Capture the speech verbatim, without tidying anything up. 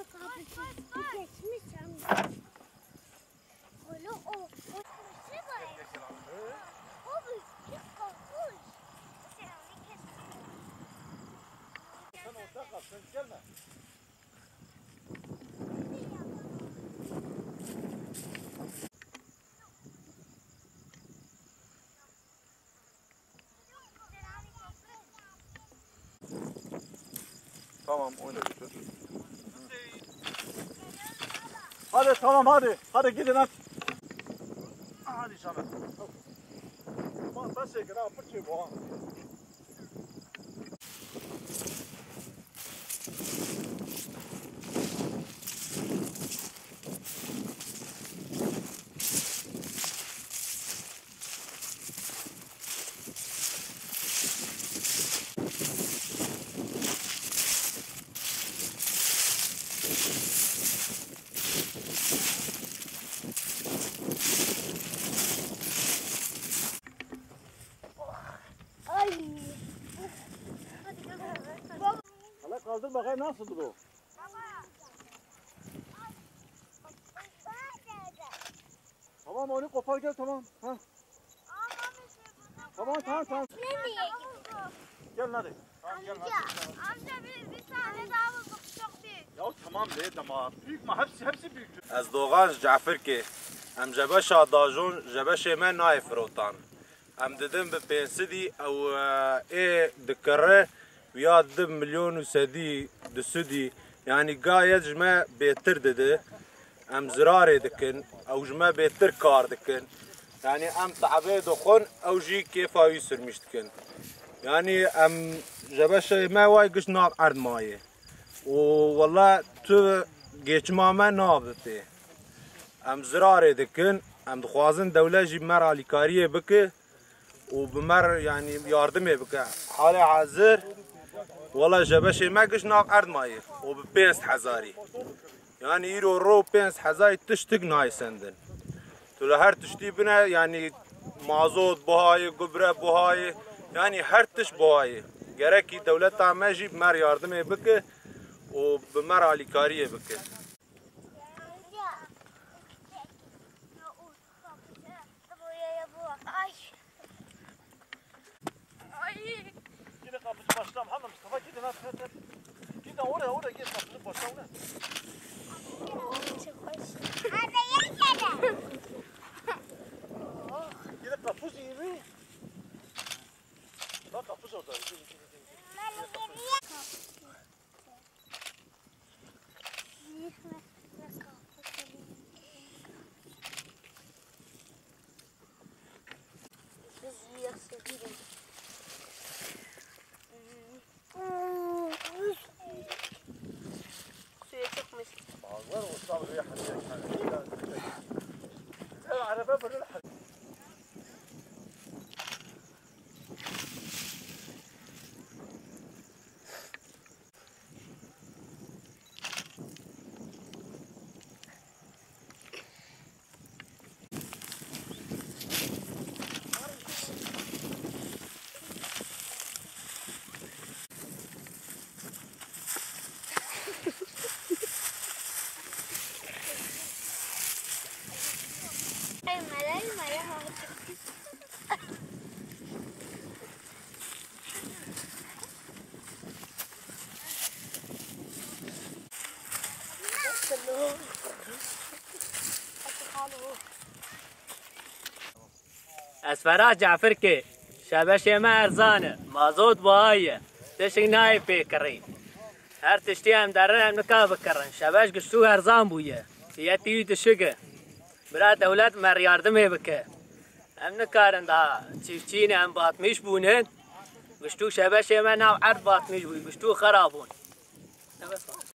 Geçmiş. Oğlum o, o şey var. O bir kavuş. Sen orada kal, sen gelme. Tamam, oyna götür. Hadi, tamam, hadi. Hadi gidin, hadi. Hadi canım. Tamam, ben şey, ha, fırçayı boğan. Ay. Hala kaldır bakayım nasıldı bu? Tamam, onu kopar gel, tamam. Ha. Tamam, tamam, tamam. Gel hadi. Tamam, gel hadi. Amca, bir, bir tane daha bulduk. Çok büyük. Ya tamam be, tamam. Büyük mü? Hepsi, hepsi büyük. Ez Doğan ji Cefirkê. Em jebeşa dajon, jebeşê me nayê firotan. Em didin bi pênc sidî, ew, e, ê dikire, ya du milyon û sedî, du sidî, yanî gayet ji me bêtir didi. Em zirarê dikin, ew ji me bêtir kar dikin. Yanî em te'ebê dixwin, ew jî kêfa wî sirmîş dikin. Yanî em jebeşê me way giş nav erd mayê. Û wele tu geçima me nabe pê. Em zirarê dikin, em dixwazin dewlet jî me re alîkariyê bike. û bi me re, yanî yardimê bike. Halê hazir, wela jebeşê me giş nav erd mayê û bi pênc hezarî. Yanî îro ro pênc hezarî tiştik nayê sendin. Tu li her tiştî bine, yanî mazot buhayê, gubre buhayê, yanî her tişt buhayê. Gerekî dewleta me jî bi me re yardimê bike û bi me re alîkariyê bike. Ay. Ay. Gidin kapıcı başla Muhammed Mustafa, gidin, hadi, hadi, hadi. Gidin oraya, oraya, gidin kapıcı başla oraya. Çok hoş. Hadi, gel, gel. Gidin kapıcı gibi. Bak kapıcı orada. Gidin, gidin, gidin. Suya çıkmış. Ağlar olsa buraya hadi. Araba böyle. Ez Ferah Cafirkê, şebeşê me erzan e, mazot buha ye, tişik nayê pê kirî. Her tiştî em derin em nika bikirin, şebeş giştû erzan bûye, fiyetî wî dişik e. Bira dewlet me re yardimê bike. Em nikarin daha çiftçî ne, em batmîş bûne. Giştû şebeşê me nav erd batmîş bû, giştû xera bûn.